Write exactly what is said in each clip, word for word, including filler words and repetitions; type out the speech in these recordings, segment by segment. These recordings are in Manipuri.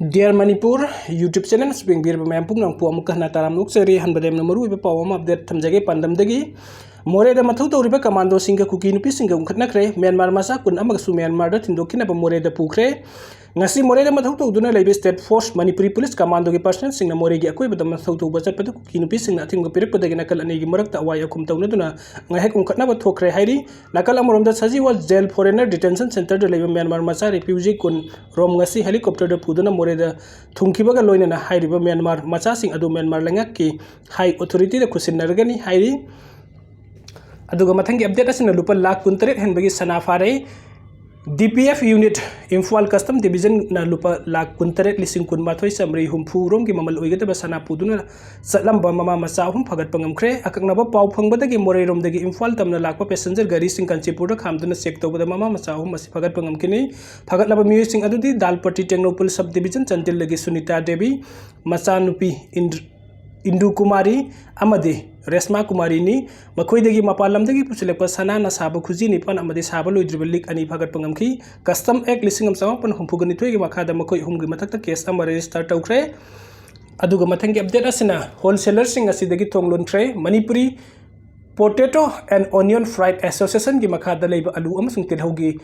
Dear Manipur YouTube channel ꯑꯁꯤ ꯌꯦꯡꯕꯤꯔꯤꯕ ꯃꯌꯥꯝ ꯄꯨꯝꯅꯃꯛꯄꯨ ꯑꯃꯨꯛꯀ ꯍꯟꯅ ꯇꯔꯥꯝꯅ ꯑꯣꯛꯆꯔꯤ꯫ ꯑꯍꯥꯟꯕꯗ ꯌꯥꯝꯅ ꯃꯔꯨꯑꯣꯏꯕ ꯄꯥꯎ ꯑꯃ update ꯊꯝꯖꯒꯦ ꯄꯥꯟꯗꯝꯗꯒꯤ꯫ ꯃꯣꯔꯦꯗ ꯃꯊꯧ ꯇꯧꯔꯤꯕ ꯀꯃꯥꯟꯗꯣꯁꯤꯡꯒ ꯀꯨꯀꯤ ꯅꯨꯄꯤꯁꯤꯡꯒ ꯎꯪꯈꯠꯅꯈ꯭ꯔꯦ꯫ ꯃ꯭ꯌꯥꯟꯃꯥꯔ ꯃꯆꯥ ꯀꯨꯟ ꯑꯃꯒꯁꯨ ꯃ꯭ꯌꯥꯟꯃꯥꯔꯗ ꯊꯤꯟꯗꯣꯛꯈꯤꯅꯕ ꯃꯣꯔꯦꯗ ꯄꯨꯈ꯭ꯔꯦ꯫ ꯉꯁꯤ ꯃꯣꯔꯦꯗ ꯃꯊꯧ ꯇꯧꯗꯨꯅ ꯂꯩꯕ state force ꯃꯅꯤꯄꯨꯔꯤ ꯄꯨꯂꯤꯁ ꯀꯃꯥꯟꯗꯣꯒꯤ personnelꯁꯤꯡꯅ ꯃꯣꯔꯦꯒꯤ ꯑꯀꯣꯏꯕꯗ ꯃꯊꯧ ꯇꯧꯕ ꯆꯠꯄꯗ ꯀꯨꯀꯤ ꯅꯨꯄꯤꯁꯤꯡꯅ ꯑꯊꯤꯡꯕ ꯄꯤꯔꯛꯄꯗꯒꯤ ꯅꯥꯀꯜ ꯑꯅꯤꯒꯤ ꯃꯔꯛꯇ ꯑꯋꯥꯏ ꯑꯈꯨꯝ ꯇꯧꯅꯗꯨꯅ ꯉꯥꯏꯍꯥꯛ ꯎꯪꯈꯠꯅꯕ ꯊꯣꯛꯈ꯭ꯔꯦ ꯍꯥꯏꯔꯤ꯫ ꯅꯥꯀꯜ ꯑꯃꯔꯣꯝꯗ ꯁꯖꯤꯋꯥ ꯖꯦꯜ foreigner detention centreꯗ ꯂꯩꯕ ꯃ꯭ꯌꯥꯟꯃꯥꯔ ꯃꯆꯥ refugee ꯀꯨꯟ ꯔꯣꯝ ꯉꯁꯤ helicopterꯗ ꯄꯨꯗꯨꯅ ꯃꯣꯔꯦꯗ ꯊꯨꯡꯈꯤꯕꯒ ꯂꯣꯏꯅꯅ ꯍꯥꯏꯔꯤꯕ ꯃ꯭ꯌꯥꯟꯃꯥꯔ ꯃꯆꯥꯁꯤꯡ ꯑꯗꯨ ꯃ꯭ꯌꯥꯟꯃꯥꯔ ꯂꯩꯉꯥꯛꯀꯤ high authorityꯗ ꯈꯨꯠꯁꯤꯟꯅꯔꯒꯅꯤ ꯍꯥꯏꯔꯤ꯫ ꯑꯗꯨꯒ ꯃꯊꯪꯒꯤ update ꯑꯁꯤꯅ ꯂꯨꯄꯥ ꯂꯥꯈ ꯀꯨꯟꯇꯔꯦꯠ ꯍꯦꯟꯕꯒꯤ ꯁꯅꯥ ꯐꯥꯔꯦ꯫ DPF unit, Imphal Custom Divisionꯅ ꯂꯨꯄꯥ ꯂꯥꯈ ꯀꯨꯟꯇꯔꯦꯠ ꯂꯤꯁꯤꯡ ꯀꯨꯟꯃꯥꯊꯣꯏ ꯆꯥꯃꯔꯤ ꯍꯨꯝꯐꯨ ꯔꯣꯝꯒꯤ ꯃꯃꯜ ꯑꯣꯏꯒꯗꯕ ꯁꯅꯥ ꯄꯨꯗꯨꯅ ꯆꯠꯂꯝꯕ ꯃꯃꯥ ꯃꯆꯥ ꯑꯍꯨꯝ ꯐꯥꯒꯠꯄ ꯉꯝꯈ꯭ꯔꯦ꯫ ꯑꯀꯛꯅꯕ ꯄꯥꯎ ꯐꯪꯕꯗꯒꯤ ꯃꯣꯔꯦꯔꯣꯝꯗꯒꯤ ꯏꯝꯐꯥꯜ ꯇꯝꯅ ꯂꯥꯛꯄ passenger ꯒꯥꯔꯤꯁꯤꯡ ꯀꯥꯟꯆꯤꯄꯨꯔꯗ ꯈꯥꯝꯗꯨꯅ check ꯇꯧꯕꯗ ꯃꯃꯥ ꯃꯆꯥ ꯑꯍꯨꯝ ꯑꯁꯤ ꯐꯥꯒꯠꯄ ꯉꯝꯈꯤꯅꯤ꯫ ꯐꯥꯒꯠꯂꯕ ꯃꯤꯑꯣꯏꯁꯤꯡ ꯑꯗꯨꯗꯤ ꯗꯥꯜꯄꯇꯤ ꯇꯦꯡꯅꯧꯄꯜ sub division ꯆꯥꯟꯗꯦꯜꯗꯒꯤ ꯁꯨꯅꯤꯇꯥ ꯗꯦꯕꯤ, ꯃꯆꯥꯅꯨꯄꯤ ꯏꯟꯗ꯭ꯔ-, ꯏꯟꯗꯨ ꯀꯨꯃꯥꯔꯤ ꯑꯃꯗꯤ ꯔꯦꯁꯃꯥ ꯀꯨꯃꯥꯔꯤꯅꯤ꯫ ꯃꯈꯣꯏꯗꯒꯤ ꯃꯄꯥꯟ ꯂꯝꯗꯒꯤ ꯄꯨꯁꯤꯜꯂꯛꯄ ꯁꯅꯥꯅ ꯁꯥꯕ ꯈꯨꯖꯤ ꯅꯤꯄꯥꯟ ꯑꯃꯗꯤ ꯁꯥꯕ ꯂꯣꯏꯗ꯭ꯔꯤꯕ ꯂꯤꯛ ꯑꯅꯤ ꯐꯥꯒꯠꯄ ꯉꯝꯈꯤ꯫ Custom Act ꯂꯤꯁꯤꯡ ꯑꯃ ꯆꯃꯥꯄꯟ ꯍꯨꯝꯐꯨꯒ ꯅꯤꯊꯣꯏꯒꯤ ꯃꯈꯥꯗ ꯃꯈꯣꯏ ꯑꯍꯨꯝꯒꯤ ꯃꯊꯛꯇ case ꯑꯃ register ꯇꯧꯈ꯭ꯔꯦ꯫ ꯑꯗꯨꯒ ꯃꯊꯪꯒꯤ update ꯑꯁꯤꯅ wholesalerꯁꯤꯡ ꯑꯁꯤꯗꯒꯤ ꯊꯣꯡ ꯂꯣꯟꯈ꯭ꯔꯦ꯫ Manipuri Potato and Onion Fried Associationꯒꯤ ꯃꯈꯥꯗ ꯂꯩꯕ ꯑꯂꯨ ꯑꯃꯁꯨꯡ ꯇꯤꯜꯍꯧꯒꯤ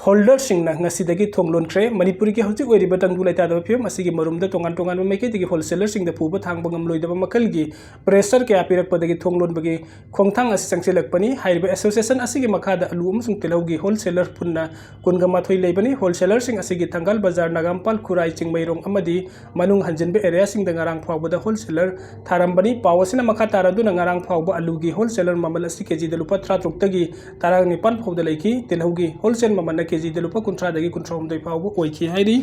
holderꯁꯤꯡꯅ ꯉꯁꯤꯗꯒꯤ ꯊꯣꯡ ꯂꯣꯟꯈ꯭ꯔꯦ꯫ ꯃꯅꯤꯄꯨꯔꯒꯤ ꯍꯧꯖꯤꯛ ꯑꯣꯏꯔꯤꯕ ꯇꯪꯗꯨ ꯂꯩꯇꯥꯗꯕ ꯐꯤꯕꯝ ꯑꯁꯤꯒꯤ ꯃꯔꯨꯝꯗ ꯇꯣꯉꯥꯟ ꯇꯣꯉꯥꯟꯕ ꯃꯥꯏꯀꯩꯗꯒꯤ wholesalerꯁꯤꯡꯗ ꯄꯨꯕ ꯊꯥꯡꯕ ꯉꯝꯂꯣꯏꯗꯕ ꯃꯈꯜꯒꯤ pressure ꯀꯌꯥ ꯄꯤꯔꯛꯄꯗꯒꯤ ꯊꯣꯡ ꯂꯣꯟꯕꯒꯤ ꯈꯣꯡꯊꯥꯡ ꯑꯁꯤ ꯆꯪꯁꯤꯜꯂꯛꯄꯅꯤ꯫ ꯍꯥꯏꯔꯤꯕ association ꯑꯁꯤꯒꯤ ꯃꯈꯥꯗ ꯑꯂꯨ ꯑꯃꯁꯨꯡ ꯇꯤꯜꯍꯧꯒꯤ wholesaler ꯄꯨꯟꯅ ꯀꯨꯟꯒ ꯃꯥꯊꯣꯏ ꯂꯩꯕꯅꯤ꯫ Wholesalerꯁꯤꯡ ꯑꯁꯤꯒꯤ ꯊꯪꯒꯥꯜ ꯕꯖꯥꯔ, ꯅꯒꯥꯝꯄꯥꯜ ꯈꯨꯔꯥꯏ, ꯆꯤꯡꯃꯩꯔꯣꯡ ꯑꯃꯗꯤ ꯃꯅꯨꯡ ꯍꯟꯖꯤꯟꯕ areaꯁꯤꯡꯗ ꯉꯔꯥꯡ ꯐꯥꯎꯕꯗ wholesaler ꯊꯥꯔꯝꯕꯅꯤ꯫ ꯄꯥꯎ ꯑꯁꯤꯅ ꯃꯈꯥ ꯇꯥꯔꯗꯨꯅ ꯉꯔꯥꯡ ꯐꯥꯎꯕ ꯑꯂꯨꯒꯤ wholesaler ꯃꯃꯜ ꯑꯁꯤ ꯀꯦꯖꯤꯗ ꯂꯨꯄꯥ ꯇꯔꯥꯇꯔꯨꯛꯇꯒꯤ ꯇꯔꯥꯅꯤꯄꯥꯟ ꯐꯥꯎꯗ ꯂꯩꯈꯤ꯫ ꯇꯤꯜꯍꯧꯒꯤ wholesale ꯃꯃꯜꯅ ꯀꯦꯖꯤꯗ ꯂꯨꯄꯥ ꯀꯨꯟꯊ꯭ꯔꯥꯗꯒꯤ ꯀꯨꯟꯊ꯭ꯔꯥꯍꯨꯝꯗꯣꯏ ꯐꯥꯎꯕ ꯑꯣꯏꯈꯤ ꯍꯥꯏꯔꯤ꯫